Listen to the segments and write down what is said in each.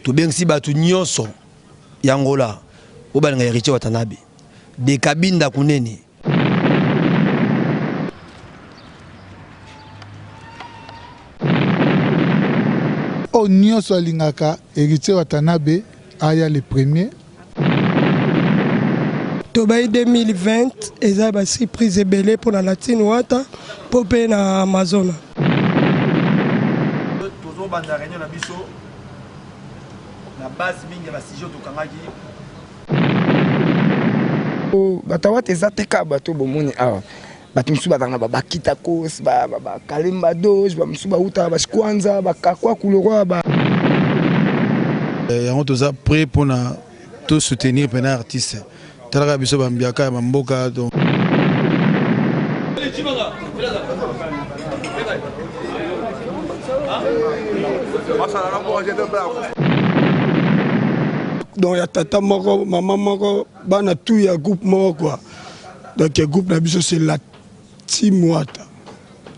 Tobengisi bato nyonso ya Angola oyo balinga Heritier Watanabe de Kabinda Kunene. Oyo nyonso alingaka Heritier Watanabe aya le premier. Tobayi 2020 eza ba surprise ebele mpo na Latine Wata mpo mpe na Amazona. Tozobanda reunion na biso na base mingi ya ba sujet tokangaki. Bato ya Wata eza te kaka bato bomoni awa. Bato mosusu bazalaka na ba Bakitakos, ba ba Kalemba Doge, ba mosusu bawutaka ba Shkwanza, ba Kakwaku lokwa ba. Yango toza prêt pona to soutenir pena artiste. Talaka biso ba mbiaka ya ba mboka donc. Donc ya tata moko mama moko bana tout ya groupe moko quoi. Donc groupe na biso c'est la team Wata.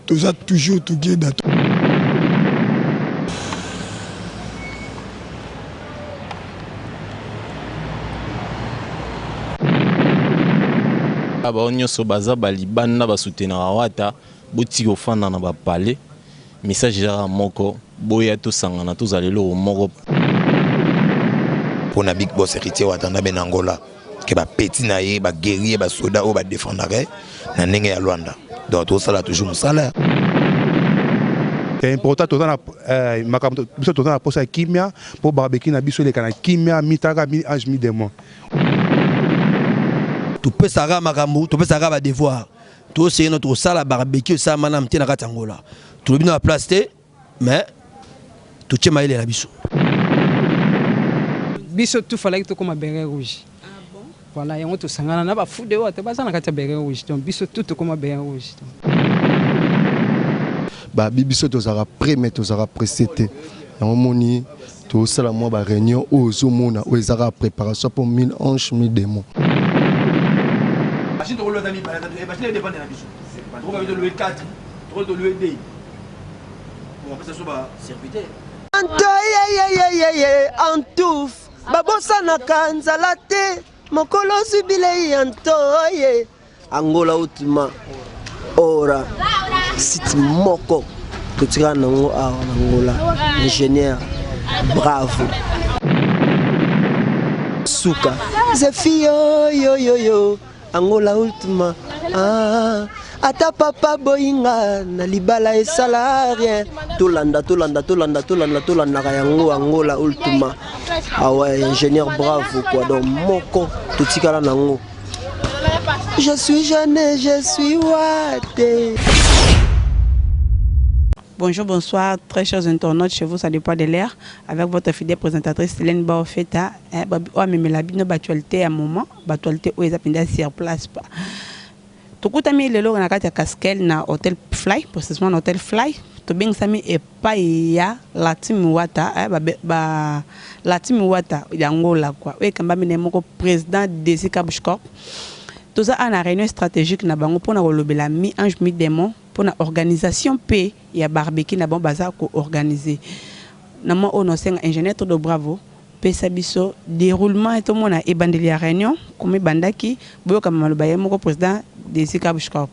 Toza toujours together. Bango nyoso baza ba libanda ba soutenaka Wata, botika kofanda na ba palais, message eza kaka moko, boya tosangana tozala eloko moko. Pona big boss Heritier Watanabe na Angola ke ba petit na ye ba guerrier ba soda oyo ba defendaka ye na ndenge ya Luanda donc tosala toujours mosala. C'est important toza na eh, makambo biso toza na posa ya kimia mpo barbecue na biso eleka na kimia mitaka mi ange mi demon. Topesaka makambo, topesaka ba devoir. Tosengeli na tokosala barbecue esalama nanu te na kati ya Angola. Tolobi na ba place te mais totie mayele na biso. Biso tout falaki tokoma beret rouge. Voilà yango tosangana na ba fou de wata baza na kati ya beret rouge donc biso tout tokoma beret rouge. Ba bi biso tozalaka près mais tozalaka presse te yango omoni tosala mwa ba réunion oyo ozomona oyo eza kaka préparation mpo 1000 anges 1000 démons. Machine tokolo eza mibale eza machine edepende na biso tokoka biso loue 4 tokoki toloue 2 bapesa biso ba serviteur. Antoyeyeyeyeye antouf babosanaka nzala te mokolo ozwi bilei antoye Angola ultima ora site moko totikala nango awa na Angola ingénieur bravo suka zefi yo yo yo yo Angola ultima ah, ata papa boyinga na libala esala rien tolanda tolanda tolanda tolanda tolandaka yango Angola ultima awa ah ingénieur bravo quoi donc moko totikala nango je suis jeune je suis wate. Bonjour, bonsoir, très chers internautes, chez vous, ça dépend de l'air, avec votre fidèle présentatrice Hélène Baofeta, eh, oyo amemela bino b'actualité ya moment, b'actualité oyo eza mpenza sur place pa. Tokutami lelo na kati ya Caskel na Hotel Fly, précisément na Hotel Fly, tobengisami epai ya la team Wata, eh, ba, ba, la team Wata ya Angola quoi, oyo ekambami na ye moko président Desi Kabushcorp. Toza awa na réunion stratégique na bango mpona kolobela mi ange mi démon mpona organisation mpe ya barbecue na bango baza ko organiser. Na mwa oyo naosenga ingénieur Todo Bravo pesa biso deroulement tomona ebandeli ya réunion koma ebandaki, boyokama maloba ye moko président Desi Kabushcorp.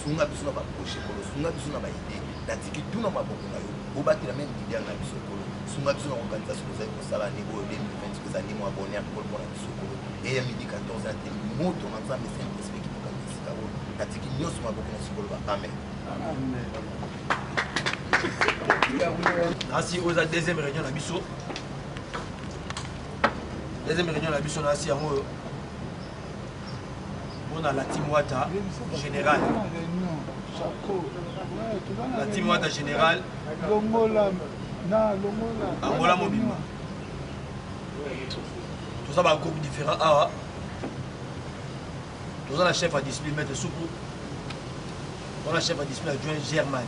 Sunga biso na ba projet nkolo, sunga biso na ba idee, natiki tout na maboko na yo, obatela meme leader na biso nkolo, sunga biso na organisation tozali kosala annee oyo 2020 eza annee mwa bonheur nkolo pona biso nkolo, eya midi 14 na te moto na nzambe saint esprit kitoka na esika oyo, natiki nionso maboko na sokolo ba amen. Nasi oyo eza deuxième réunion na biso, deuxième réunion na biso nasi yango oyo Pona la team Wata général. La team Wata général. Angola mobimba. Toza ba groupe différent awa. Toza na chef à discipline maître Supu. Toza na chef à discipline adjoint Germain.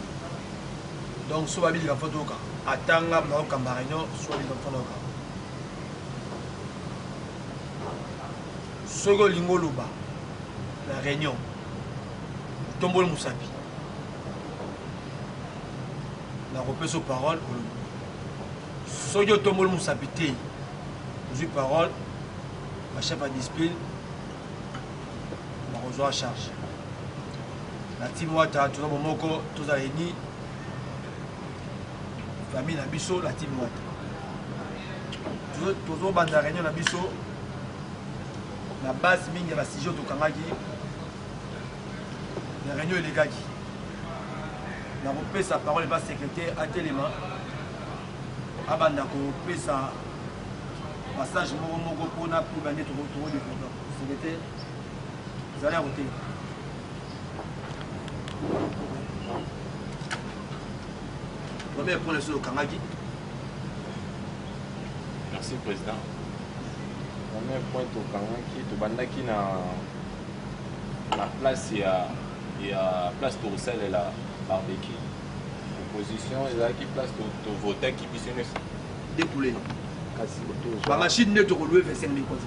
Donc so babilika fo toyoka. Atanga na okamba réunion so babilika fo nayoka. Soki olingi oloba na reunion. Otomboli mosapi, nakopesa yo parole olobi. Soki otomboli mosapi te, ozwi parole, ba chef ya discipline bakozwa charge. Na team Wata toza bomoko, tozala uni, famille na biso la team Wata. Tozobanda réunion na biso na base mingi ya ba sujet tokangaki na réunion elekaki. Nakopesa parole epa secrétaire atelema abanda kopesa passage moko moko mpona mpo bande tokodeveloppe. Secrétaire ezali ya kotelema. Premier point na biso tokangaki. Merci président. Premier point tokangaki, tobandaki na na place ya ya place tokosalela barbecue. Proposition ezalaki place tovotaki biso nyonso. Des poulets. Kasi ba machine nde tokolue 25 000 kwanza.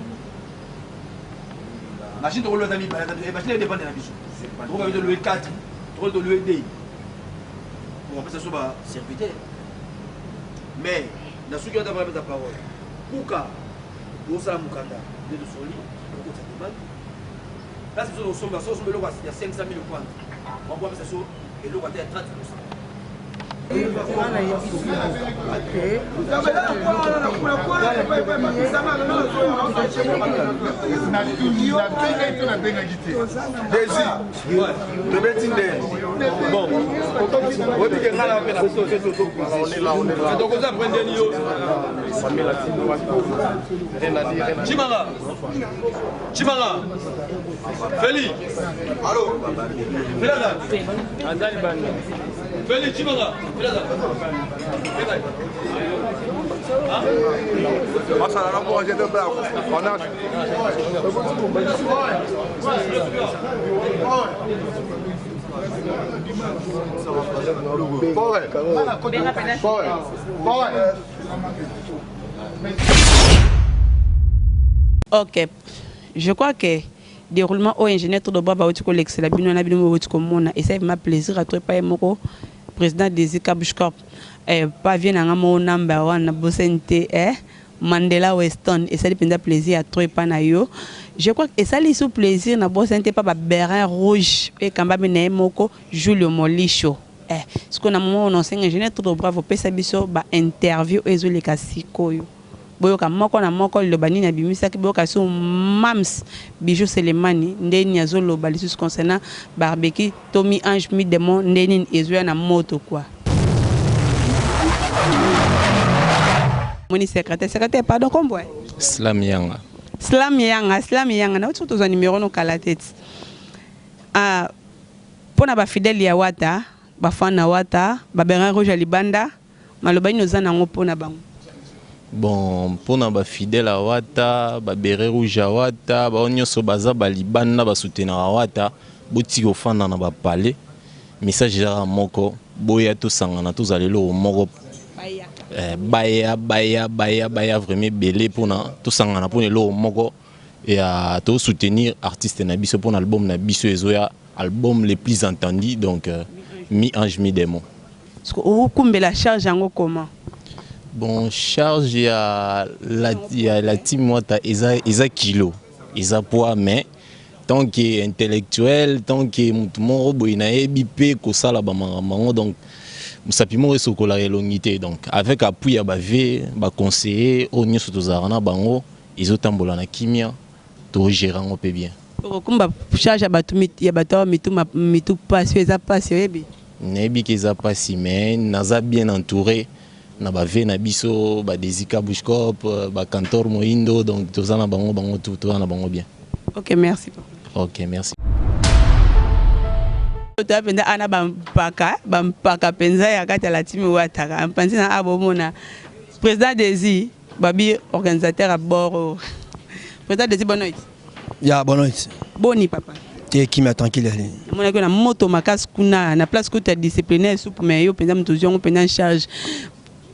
Machine tokolue ata mibale, ata machine edépendre na biso. Tokoka tolue 4, tokoki tolue 2. Okapesa so ba serviteur. Mais na soki ata bapesa parole. Kuka tosala mokanda nde tosoli okotisa demande. Place biso tosomba, so osomba eloko ya 500 000 kwanza. Bango bapesa so eloko ata ya 30%. Tobeti nde bon obike nga na mpe na tokoza prendeli yo Chimanga Chimanga Feli Allo Feli Azali banda Feli Chimanga Feli Ok, je crois que déroulement oyo ingénieur Todo Baba bauti kolekisela bino na bino bauti komona esali vraiment plaisir à toi epai moko président Desi Kabushcorp eh, pa vie na nga moko number one nabosani te eh, Mandela Weston esali mpenza plaisir ya trop epai na yo. Je crois que esali su plaisir nabosani te pa ba Berin Rouge oyo ekambami na ye moko Julio Molisho eh, sikoyo na moment oyo naosenga ingénieur Todo Bravo opesa biso ba interview oyo ezoleka sikoyo. Boyoka moko na moko liloba nini abimisaki, boyoka lisusu Mam's Bijoux Selemani nde nini azo loba lisusu concernant barbecue to mi ange mi demon nde nini ezoya na moto quoi. Moni secrétaire, secrétaire pardon kombo eh? Slam Yanga. Slam Yanga, Slam Yanga nauti kutu kozwa numero no kala te ti. Ah, pona ba fidèles ya Wata, ba fans na Wata, ba beret rouge ya libanda, Maloba nini oza nango po na bango? Bon pona ba fidèle ya wata, ba beret rouge ya wata, ba oyo nioso baza ba libanda ba soutenaka wata, botika kofanda na ba palais, message eza kaka moko, boya tosangana tozala eloko moko, baya baya baya baya vraiment ebele pona tosangana pona eloko moko ya to soutenir artiste na biso pona album na biso ezoya, album le plus entendu donc mi ange mi demon. Siko okumbela charge yango comment? Bon charge ya la, ya la team Wata eza, eza kilo eza poids mais tant que intellectuel tant que mutu moko boye nayebi pe kosala ba makambo yango donc mosapi moko esokolaka elongi te donc avec appui ya ba vieux ba conseillers oyo nionso tozalaka na bango ezotambola na kimia to gerer yango pe bien. Okokumba charge ya batu ya batu awa mitu mitu pasi eza pasi oyebi? Nayebi ke eza pasi mais naza bien entoure na ba vieux na biso ba Desi Kabushkop, ba Cantor Moyindo donc toza na bango bango tout toza na bango bien. Ok merci papa. Ok merci. Toya mpenza ana bampaka bampaka mpenza ya kati ya la team Wataka mpanzi na a bomona président Desi babi organisateur ya bord oyo président Desi bonne noite. Ya bonne noite. Boni papa. Te kimia tranquille ali. Namonaki na moto makasi kuna na place kutu ya disciplinaire supu mais yo mpenza moto ozwi yango mpenza en charge.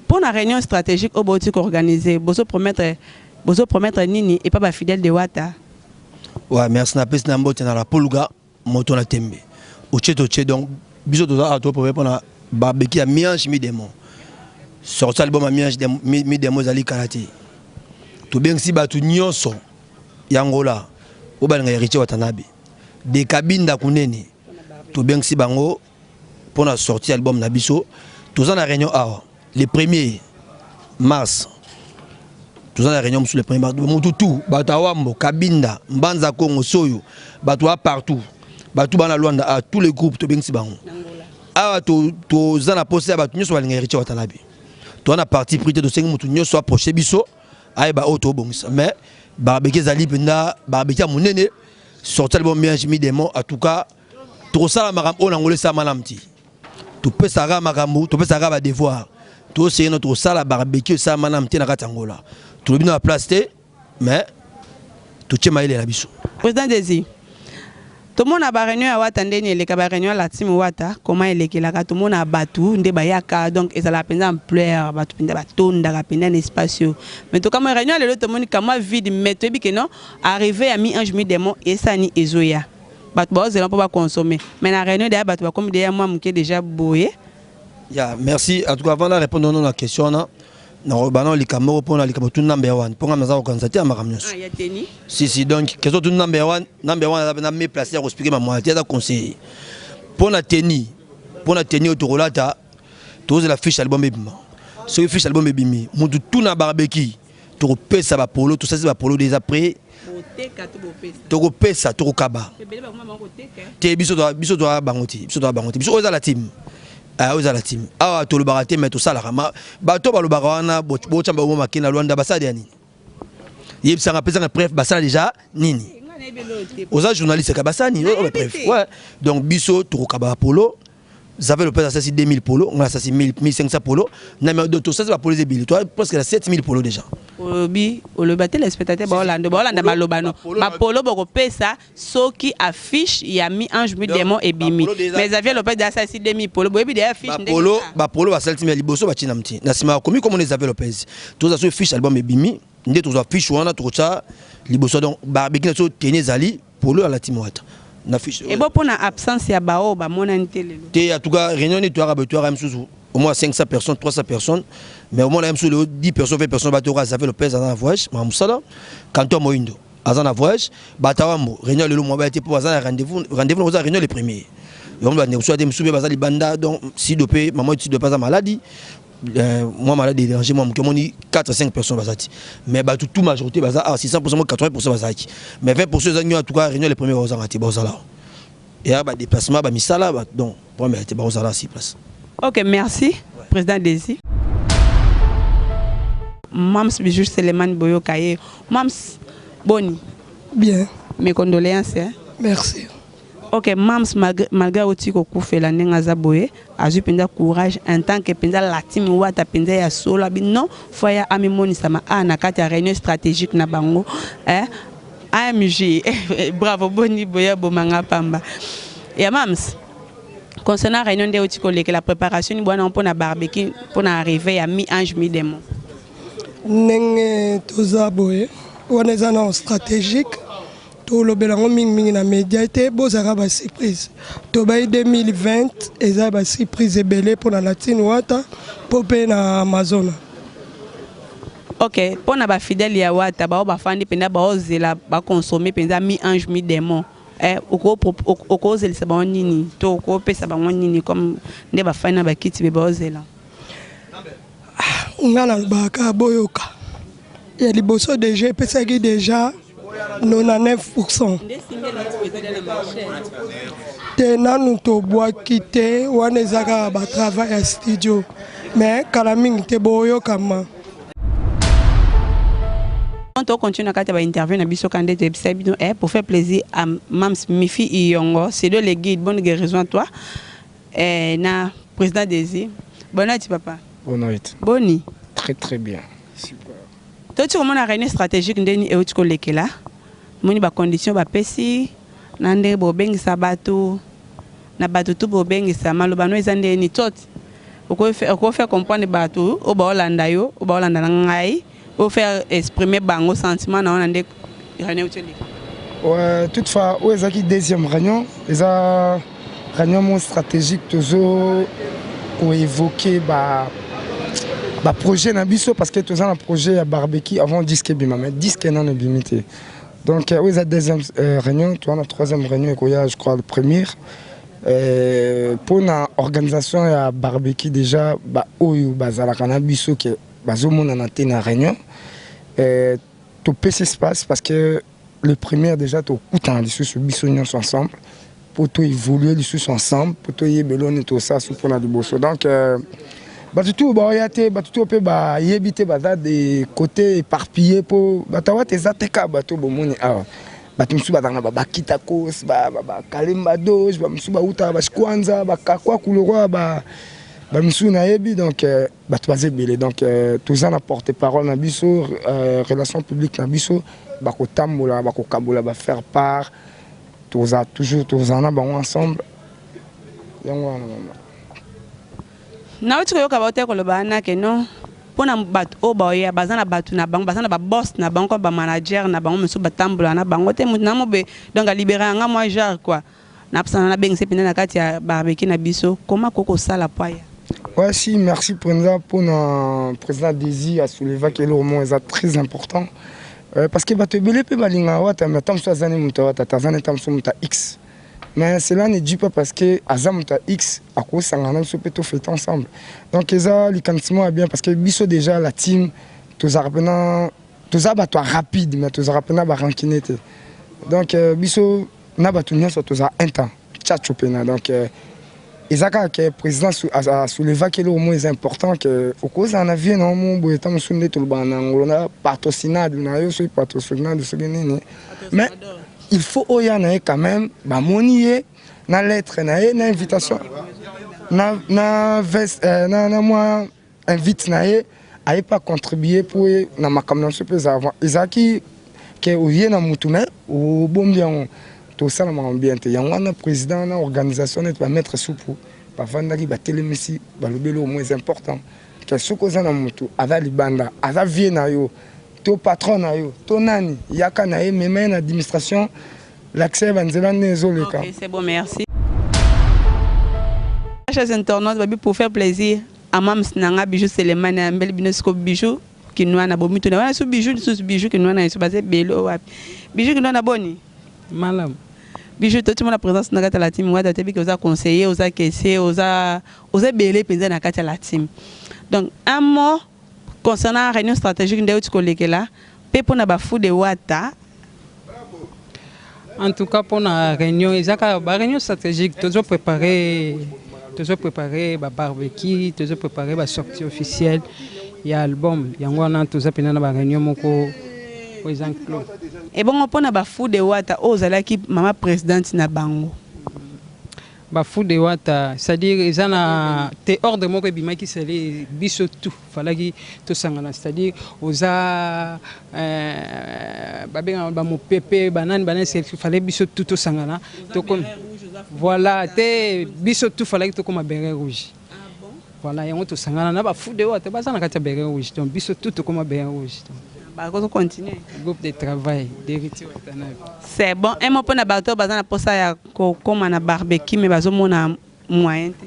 Mpo na réunion stratégique oyo bouti koorganiser, bozo promettre bozo promettre nini epa ba fidèles de Wata? Ouais, merci na pesi na mbote na la Poluga moto na tembe. Otie totie donc biso toza awa toprépare mpona barbecue ya mi-ange mi-démon. Sorti album ya mi-ange mi-démon ezali kala te. Tobengisi bato nyonso ya Angola oyo balinga Héritier Watanabe de Kabinda kunene, tobengisi bango mpona sorti album na biso. Toza na réunion awa le 1er mars, toza na réunion mosusu le 1er mars. Motu tu bato awambo Kabinda, Mbanza Congo, soyo bato a partout, bato bana Lwanda a tous les groupes, tobengisi bango awa. Toza na posa ya bato nyonso balinga Héritier Watanabe. Toza na parti pris te, tosengi motu nyonso approche biso, ayeba oyo tobongisa. Mais barbecue ezali mpenza barbecue ya monene, sorti album mi-ange mi-démon. En tout cas tokosala makambo oyo nango esala malamu ti topesaka makambo, topesaka badevoir, tosenge no tokosala barbecue esala malamu te na kati ya Angola. Tolobi na baplace te, mais totie mayele na biso. Président Desi, tomona baréunion ya Wata ndeni eleka, baréunion ya la team Wata koma elekelaka, tomona bato nde bayaka, donc ezalaka mpenza ampleur, bato mpenza batondaka mpenza na espace oyo. Mais tokamwa réunion ya lelo, tomoni kamwa vide, mais toyebi ke non, arrivé ya mi-ange mi-démon esani ezoya, bato baozela mpo baconsommer. Mais na réunion deya bato bakomi deya mwa moke déjà boye. Ya, merci. En tout cas, avant na répondre no na question wana, nakoloba nao likambo moko mpona likambo tu number one, mpo nga naza kokanisa te ya makambo nyonso. Ah, ya teni. Si si, donc question tu number one, number one aza mpenza mieux placé ya koexpliquer mamwana te, aza conseiller mpona teni. Mpona teni oyo tokolata, tozela fiche album ebima. Soki fiche album ebimi, motu tu na barbecue tokopesa bapolo, tosalisi bapolo déjà prêt. Boteka to bopesa? Tokopesa, tokokaba. Ebele bakoma bango koteka. Te, biso biso toa bango te, biso toa bango te. Biso oyo eza la team, oyo eza la team awa, tolobaka te mais tosalaka. Ma bato balobaka wana, botya bango make na Lwanda, basala deya nini? Yebisanga, apesanga preuve, basala déjà nini? Nga nayebi eloko te. Oza journaliste ka, basala nini? Oyo Nayebi preuve te. Ouais, donc biso tokokaba bapolo. Xavier Lopez asasi 2000 polo, nga asasi 1500 polo na mais donc tosasi bapolo eza ebele, toa presque na 7000 polo déjà. Olobi, olobi te, téléspectateur baolanda, baolanda maloba no. Bapolo bokopesa soki affiche ya mi ange mi démon ebimi. Mais Xavier Lopez asalisi 2000 polo, boyebi deya affiche ndenge bapolo eza. Bapolo basali ya liboso batie na mti na nsima, bakomi komona Xavier Lopez. Toza so fiche album ebimi nde tozwa fiche wana, tokotya liboso. Donc barbecue na biso, teni ezali polo ya la team Wata na fiche. Ebo mpona absence ya bao bamonani te lelo? Te, en tout cas réunion nde toyaka boye, toyaka mosusu au moins 500 personnes, 300 personnes, mais au moins na mosusu lelo 10 personnes, 20 personnes. Bato oyo Xavier Lopez aza na voyage, maka mosala Kanto Moindo aza na voyage, batawambo réunion lelo mwa baya te mpo baza na rendez-vous, rendez-vous na koza réunion le premier. Yango bandeko mosusu ate mosusu mpe baza libanda. Donc Sido mpe, mama Sido mpe aza maladi, moi malade déranger moi moke, omoni 4 5 personnes baza ti, mais bato tout majorité baza ah 600, 80 bazalaki, mais 20 eza nio. En tout cas réunion le premier bazanga te, bazala eya badéplacement, bamisala, donc problème te, bazala sur place. Ok, merci président Desi. Mams Bijou Seleman, boyoka ye. Mams, boni? Bien. Mes condoléances, hein? Merci. Ok mams, malgré oti kokufela ndenge aza boye, azwi mpenza courage en tant que mpenza la team Wata mpenza ya solo, abi non, fo aya amimonisama a na kati ya réunion stratégique na bango, eh? AMG, bravo. Boni boya bomanga pamba ya mams concernant réunion nde oti kolekela, préparation ni bwana mpona barbecue, mpona arrivé ya mi ange mi démon? Ndenge toza boye wana eza na stratégique, tolobela yango mingimingi na média te, bozalaka basurprise. Tobai 2020 eza basurprise ebele mpona la team Wata mpo mpe na Amazona. Ok, mpona bafidèle ya Wata bao bafandi mpenza, baozela baconsommer mpenza mi ange mi démon, eh, okozelisa bango nini to okopesa bango nini comme nde bafandi na bakiti be baozela? Nga nalobaka boyoka ya liboso déjà epesaki déjà 99 te, nanu tobwaki te, wana eza kaka batravail ya studio, mais kala mingi te boyokama. Tocontinue na kati ya bainterview na biso ka nde toyebisa bino, eh, pour faire plaisir à mams Mifi Iyongo, c'est le guide, bonne guérison à toi, eh, na président Désir. Bonne night papa. Bonne night. Boni? Très très bien. Super. Toti komona réunion stratégique ndeni euti kolekela, moni bacondition bapesi na ndenge bobengisa bato na bato tu bobengisa, maloba no eza ndeni toti okofaire comprendre bato oyo baolanda yo, oyo baolanda na ngai, ofaire exprimer bango sentiment na wana nde réunion euti oleka? Ouais, toutefois, oyo ezalaki deuxième réunion, eza Réunion moko stratégique, tozo koévoquer ba ba projet na biso parce que toza na projet ya barbecue avant disque ebima, mais disque nano ebimi te. Donc oyo eza deuxième réunion. Toza na troisième réunion ekoya, je crois, le première, mpona organisation ya barbecue. Déjà baoyo bazalaka na biso ke bazomonana te na réunion, topesi espace parce que le premier déjà tokutana lisusu biso nyonso ensemble mpo toévolue lisusu ensemble, mpo toyebela oni tosala su mpona liboso. Donc bato tu baoya te, bato tu mpe bayebi te, baza de côté éparpillé, mpo bato awa te eza te kaka bato bomoni awa. Bato mosusu bazalaka na babakitakos, bakalemba doge, bamosusu bautaka bashikwanza, bakakwa kuloroi, bamisusu nayebi. Donc bato baza ebele. Donc toza na porte parole na biso, relation publique na biso, bakotambola, bakokabola, bafaire part. Toza toujours, tozala na bango ensemble. Yango wana, mama. Nauti koyoka bao te koloba wana ke non, mpona bato oyo baoya, baza na bato na bango, baza na baboss na bango, bamanager na bango mosusu batambola na bango te. Motu na mobe donc alibérer yanga mwa genre quoi, napesana nabengisa mpenza na kati ya barbecue na biso. Koma kokosala po aya? Ouais, si, merci président pour le président Désir a soulevé que le mot est très important. Parce que bato ebele mpe balingaka Wata, mais ata mosusu aza ne moto ya Wata, aza ne ta mosusu moto ya X. Mais cela ne dit pas parce que aza moto ya X akosangana na biso mpe tofete ensemble. Donc eza likanisi moko ya bien parce que biso déjà la team tozalaka mpena, toza bato ya rapide, mais tozalaka mpena barancune te. Donc biso na bato nyonso tozala un temps tchatcho mpena. Donc eza kaka ke président asoulevaki eloko moko eza important, ke okozala na vie na yo mo boye, ta mosusu nde tolobaka na ngolo na patrocinade na yo, soki patrocinade, soki nini, mais il faut oya na ye quand même. Bamoni ye na lettre na ye, na invitation, na veste, na mwa invite na ye, aye mpe acontribue mpo ye na makambo na biso mpe ezala avant. Ezalaki ke oye na mutu mais obombi yango, tosala makambo bien te. Yango wana président na organisation neti bamaître supu bavandaki, batelemisi, balobeli au moins important ke soki oza na motu aza libanda, aza vie na yo to patron na yo to nani, yaka na ye, mema ye na administration, l'accès banzela nde ezoleka. Ok, c'est bon, merci. Chers internautes, babi pour faire plaisir à Mams nanga Bijou Selemani ambeli bino siko Bijou Kinwana bomitu na wana su Bijou lisusu Bijou Kinwana yesu baze belo wapi Bijou Kinwana? Boni? Malamu. Bijou, totimona présence na kati ya la team Wata, toyebi ke oza conseiller, oza caissier, oza ebele mpenza na kati ya la team. Donc un mot concernant réunion stratégique nde euti kolekela mpe mpona bafous de Wata. En tout cas, mpona réunion, eza kaka baréunion stratégique. Tozo préparer babarbecue, tozo préparer basortie officielle ya album. Yango wana toza mpena na baréunion moko oyo eza clos. Ebongo mpona bafous de Wata oyo ozalaki mama présidente na bango? Bafous de Wata, c'est-à-dire eza na te ordre moko ebimaki, sele biso tout falaki tosangana, c'est-à-dire oza babengaka bamopepe, banani banani, fallait biso tout tosangana. Voilà te, biso tout falaki tokóma béret rouge. Voilà, yango tosangana na bafous de Wata, baza na kati ya béret rouge. Donc biso tout tokóma béret rouge. Bakozo continuer. Groupe de travail d'Héritier Watanabe. C'est bon. Un mot mpona bato baza na mposa ya kokóma na barbecue mais bazomona moyen te.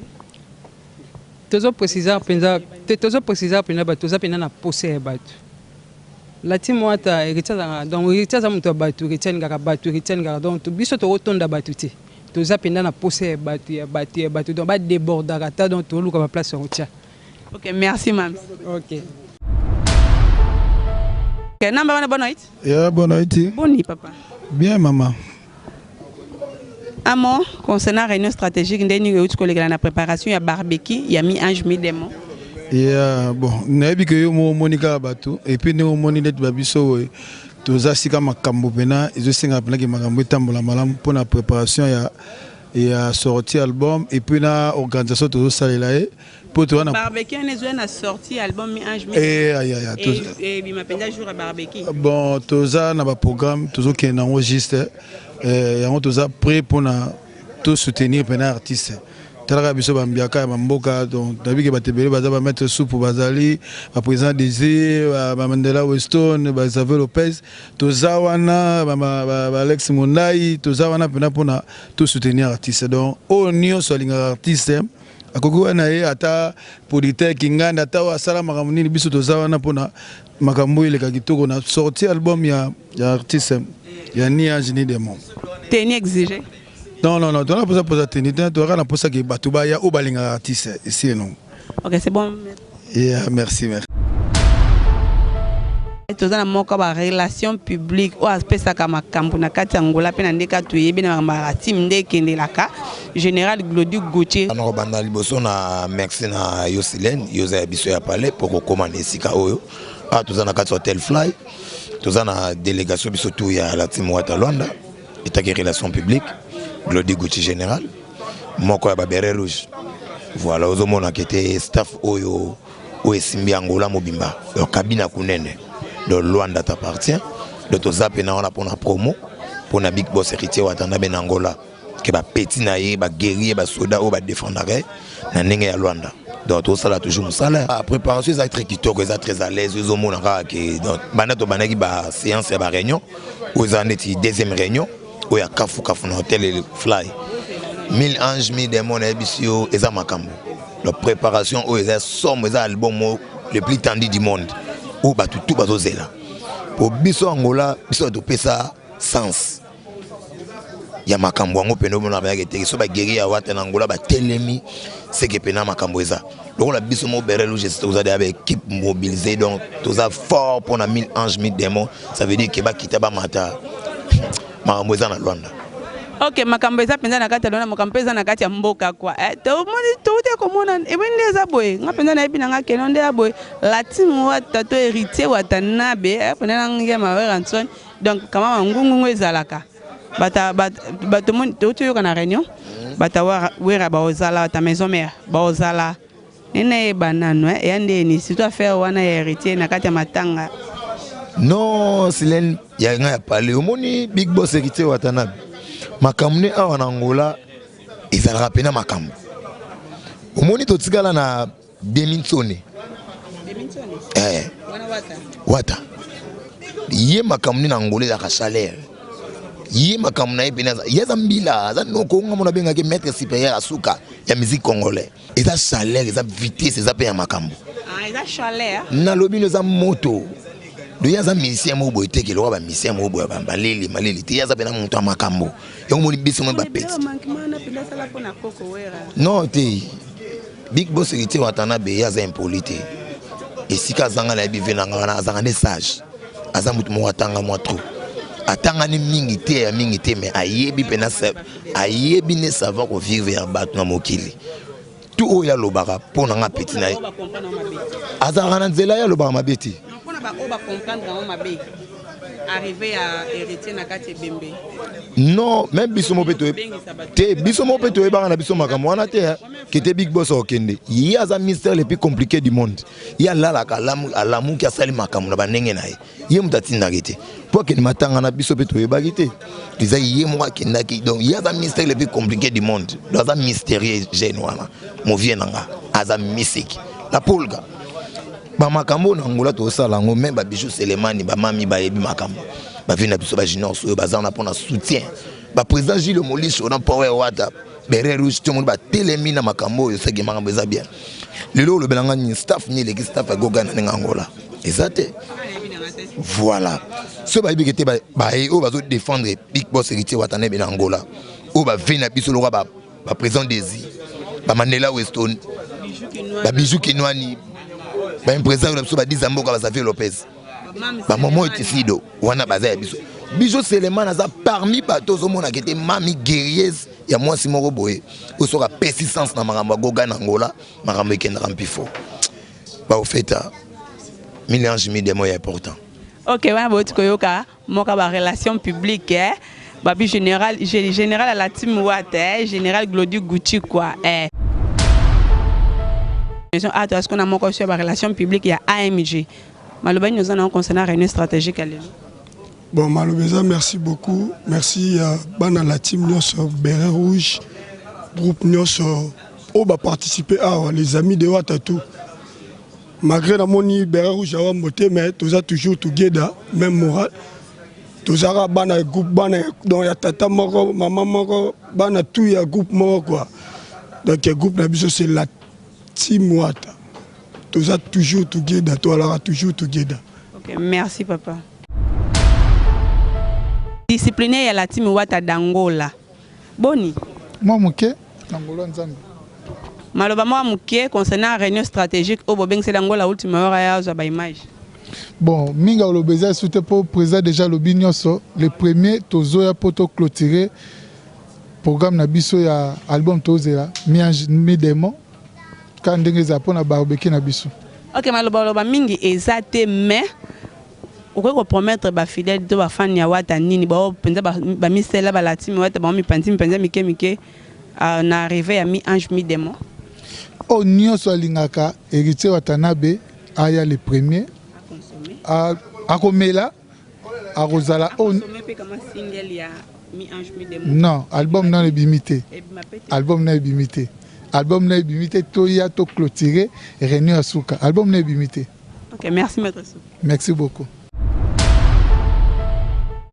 Tozopréciser mpenza te, tozopréciser mpenza bato toza mpenza na posa ya bato. La team Wata, Héritier azalaka, donc Héritier aza moto ya bato, Héritier alingaka bato, Héritier alingaka. Donc biso tokotonda bato te, toza mpenza na posa ya bato, ya bato, ya bato. Donc badébordaka ta, donc toluka baplace ya kotia. Ok, merci mams. Ok. Ok, namba wana, bonne noite. Yeah, bonne noite. Boni papa? Bien, maman. Un mot concernant réunion stratégique ndenge euti kolekela na préparation ya barbecue ya Mi-Ange Mi-Démon. Yeah, bon, nayebi ke yo mo omoni kaka bato et puis ndenge omoni neti babiso boye, toza sika makambo mpena ezosenga mpenaki makambo etambola malamu mpona préparation ya sortie album et puis na organisation tozosalela ye mpo toza na barbecue wana ezoya na sortie album Mi-Ange. Eh, aïe, aïe, aïe, Ebima mpenza jour ya barbecue. Bon, toza na baprogramme, tozokende yango juste, yango toza prêt mpona tosoutenir mpena artiste. Talaka biso ba mbiaka ya ba mboka donc nayebi ke bato ebele baza ba maître supu bazali ba président Désir ba, ba Mandela Weston ba Xavier Lopez toza wana ba, ba, ba, ba Alex Mondai toza wana mpena mpona to soutenir artiste donc oyo nyonso alingaka artiste akoki wana ye ata producteur kinganda ata oyo asala makambo nini biso toza wana mpona makambo oyo eleka kitoko na sortie album ya, ya artiste ya ni ange ni démon Tenue exigée. Non, non, non, tona posa posa tenue, tona toka na posa ke bato baya oyo balingaka artiste esi non. Ok, c'est bon. Yeah, merci, merci. toza na moko ba relation publique oyo apesaka makambo na kati ya Angola mpe na ndeka toyebi na makambo ya team nde ekendelaka général Glody Gauthier. Na kobanda liboso na merci na yo Silène, yo oza ya biso ya palais mpo kokóma na esika oyo. Awa toza na kati ya Hotel Fly, toza na délégation biso tout ya la team Wata Luanda. Etaki relation publique Glody Gucci général moko ya ba béret rouge voilà ozomona kete staff oyo oyo esimbi Angola mobimba donc kabina kunene donc Luanda t'appartient donc toza pena wana pona promo pona big boss héritier Watanabe na Angola ke ba petit na ye ba guerrier ba soda oyo ba défendaka ye na ndenge ya Luanda donc tosala toujours mosala ah, préparation eza très kitoko eza très à l'aise ozomona kaka ke donc banda tobandaki ba séance ya ba réunion oyo eza neti deuxième réunion oyo ya kafukafu na hotel fly mille ange mille démon nayebisi yo eza makambo donc préparation oyo eza somo eza album oyo le plus tendu du monde oyo bato tu bazozela po biso angola biso topesa sens ya makambo yango mpena omona bayaka eteki so baguerrier ya wata na angola batelemi seke mpena makambo eza lokola biso mo beret rouge toza deya baéquipe mobilisé donc toza fort mpona 1000 ange 1000 démon ça veut dire ke bakita bamata makambo eza na Luanda. Ok, makambo eza mpenza na kati ya Luanda, makambo mpe eza na kati ya mboka kwa eh, tomoni touti komona eboyi nde eza boye nga mpenza nayebi na nga keno nde ya boye latin wata to héritier Watanabe eh, mpenza na ngema Werrason donc kama mangungungu ezalaka bata bato moni touti oyoka na réunion bata wera baozala bata maison mère baozala nene yeba nanu eh, eya ndeni surtout affaire wana ya héritier na kati ya matanga. Non, Silène ya nga ya pale omoni big boss héritier Watanabe makambo ne awa na Angola ezalaka pena makambo omoni totikala na Deminsone eh, wata ye makambo nde na Angola ezalaka chaleur ye makambo na ye pene ye aza mbila aza noko nga mona abengaki maître supérieur asuka ya musique congolais eza chaleur eza vitesse eza mpe ya makambo ah, eza chaleur nalobi no eza moto do ye aza musicien moko boye te keloka bamusicien moko boye baleli maleli te ye aza mpena moto ya makambo yango moni biso moni bapeti non te big boss héritier Watanabe ye aza impoli te esika azanga nayebi ve na nga wana azanga nde sage aza moto moko atanga mwa trop atangani mingi te ya mingi te mais ayebi mpena ayebi nde savoir kovivre ya bato na mokili tu oyo alobaka mpo na nga peti na ye azalaka na nzela ye alobaka mabe te non même biso mo mpe te biso mo mpe toyebaka na biso makambo wana te kete big boss akokende ye aza mystère le plus compliqué du monde ye alalaka alamuki asali makambo na bandenge na ye ye moto atindaki te mpo akende matanga na biso mpe toyebaki te eza ye moko akendaki donc ye aza mystère le plus compliqué du monde donc aza mystérieux jeune wana movie na nga aza mystique la pulga bamakambo na Angola tosala yango me babijou selemani bamami bayebi makambo bavi na biso bajuniors oyo baza wana mpona soutien baprésident Gilles Moliso na power wata beret rouge tomoni batelemi na makambo oyo seke makambo eza bien lelo olobela nga nini staff nini eleki staff ya goga na ndenge Angola eza te voilà soki bayebi ke te baye oyo bazodefendre big boss héritier Watanabe na Angola oyo bave na biso lokola baprésident Desi bamandela Weston babijou kinwani baimpresa na biso badiza mboka baxavier Lopez bamomo etisido wana baza ya biso biso seleman aza parmi bato ozomonaka ete mami guerriers ya mwasi moko boye oyo soki apesi sens na makambo ya goga na Angola makambo ekendaka mpifo baofeta mille ange mille démon ya important. Ok, wana bauti koyoka moko ba relation publique eh? Babi général général à la team Watt eh? Général Glody Gucci quoi eh. Maison A to askona moko sur ba relation publique ya AMG maloba nini oza nango concernant réunion stratégique ya lelo? Bon, maloba eza merci beaucoup, merci ya bana la team nyonso béret rouge groupe nyonso. Oyo ba participer awa les amis de Wata tout. Malgré namoni Beret Rouge awa mbote mais toza toujours together même moral. Tozalaka bana groupe bana donc ya tata moko mama moko bana tout ya groupe moko quoi. Donc groupe na biso c'est la team Wata. Toza toujours together, toalaka toujours together. Ok, merci papa. Disciplinaire ya la team Wata d'Angola. Boni? Mwa moke na ngolu ya Nzambe. Maloba mwa moke concernant reunion strategique oyo bobengiseli Angola ultima hora ya azwa ba images. Bon, mingi ya koloba eza lisusu te mpo president dejà alobi nionso. Le premier tozoya mpo to cloturer programme na biso ya album tozela mi ange mi demon kaka ndenge ezala mpo na barbecue na biso. Ok maloba oloba mingi eza te mais Okoki ko promettre ba fidèles to ba fans ya Wata nini ba oyo penza ba misela ba latimi Wata bango mipanzi mipanzi ya mike mike na arrivee ya mi ange mi demon? Oyo nionso alingaka Heritier Watanabe aya le premier akomela akozala oyo non album nanu ebimi te album nanu ebimi te album nanu ebimi te toya to cloturer reunion ya suka album nanu ebimi te. Ok merci maitre Sou. Merci beaucoup.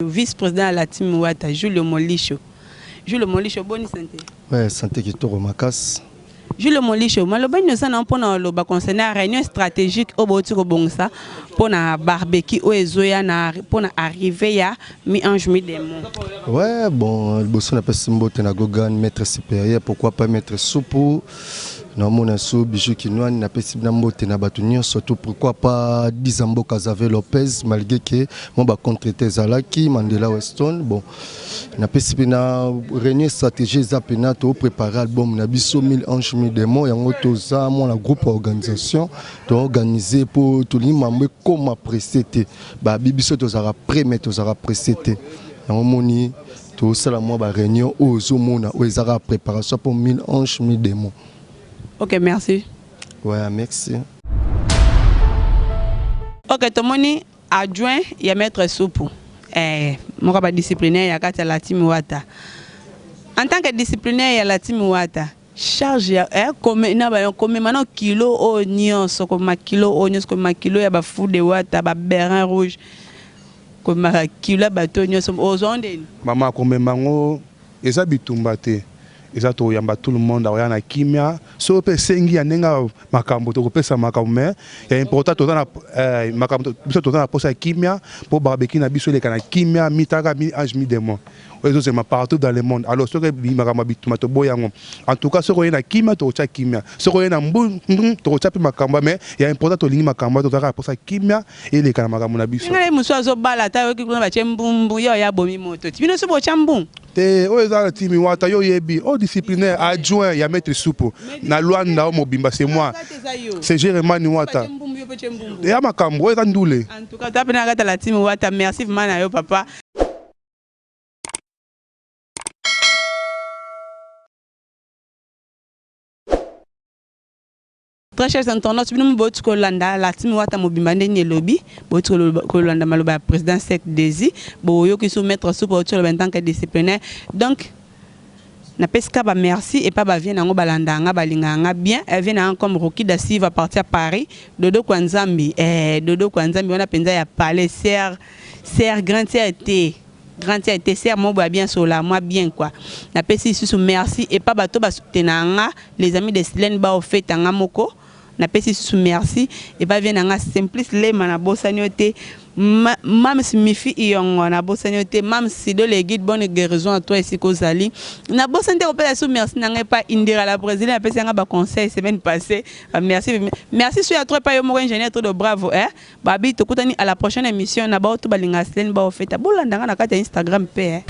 Vice président ya la team Wata Julio Molisho. Julio Molisho boni santé? Ouais, santé kitoko makasi. Julio Molisho, maloba nini oza na mpona oloba concernant réunion stratégique oyo bouti kobongisa mpona barbecue oyo ezoya na mpona arrivée ya mi ange mi démon? Ouais, bon, liboso napesi mbote na Gogan, maître supérieur, pourquoi pas maître Supu. Naomona so Bijou Kinwani, napesi bina mbote na bato nyonso tout, pourquoi pas Diza Mboka Xavier Lopez, malgré que moi ba contre ezalaki Mandela Weston. Bon, napesi mpe na réunion stratégie eza mpena to préparer album na biso 1000 anges 1000 démons, yango toza mwana groupe ya organisation to organiser po tolingi mambo ekoma pressé te. Babi biso tozalaka prêt mais tozalaka pressé te, yango moni tosala mwa ba réunion oyo ozomona oyo eza kaka préparation pour 1000 anges 1000 démons. Ok, merci. Ouais, merci. Ok, tomoni adjoint ya maître Supu. Eh, moko ba disciplinaire ya kati ya la team Wata. En tant que disciplinaire ya la team Wata, charge ya eh, kome na ba komema na kilo oyo nyonso, komema kilo oyo nyonso, komema kilo ya ba fou de Wata, ba béret rouge. Komema kilo ya bato oyo nyonso ozwa ndeni? Mama, komema yango eza bitumba te, eza toyamba tout le monde akoya na kimia. Soki mpe esengi ya ndenge ya makambo tokopesa makambo, mais ya important toza na makambo biso toza na posa ya kimia mpo barbecue na biso eleka na kimia, mitaka mi ange mi démon oyo ezozema partout dans le monde. Alors soki makambo ya bitumba toboya yango. En tout cas soki oye na kimia tokotya kimia, soki oye na mbu tokotya mpe makambo, mais ya important tolingi makambo tozalaka na posa kimia eleka na makambo na biso. Ngai mosusu azobala ata ayoki kuna batie mbumbu ye oyo abomi moto ti bino so botya mbungu te. Oyo eza na timi Wata, yo oyebi oyo disciplinaire adjoint ya maître Supu na Luanda oyo mobimba, c'est moi, c'est Jeremani Wata ya makambo oyo eza ndule. En tout cas, toza na kati ya la team Wata. Merci vraiment na yo papa. Très chers internautes, bino boti kolanda la team Wata mobimba ndenge elobi, boti kolanda maloba ya président Sek Desi, boyoki so maître Supu boti koloba en tant que disciplinaire. Donc napesi ka ba merci et pas ba vieux nango balanda nga balinga nga bien, vieux nango comme Rocky da Silva parti à Paris, Dodo kwa Nzambi, Dodo kwa Nzambi wana penza ya palais sœur, sœur grande sœur te. Grande sœur te sœur moko ya bien sola moi bien quoi. Napesi lisusu merci et pas bato ba soutenaka nga les amis de Silène bao feta nga moko. Napesi lisusu merci et pas vieux na nga Simplice Lema na bosani yo te. Mams Mifi Iyongo na bosani yo te. Mams Sido le guide bonne guérison à toi esika ozali. Na bosani te kopesa lisusu merci na nga epa Indira la brésilienne apesi nga ba conseil semaine passée. Merci merci su ya trop epa yo moko ingénieur trop de bravo eh. Babi tokutani à la prochaine emission na baoyo tout balingaka Silene bao feta bolanda nga na kati ya Instagram pe eh.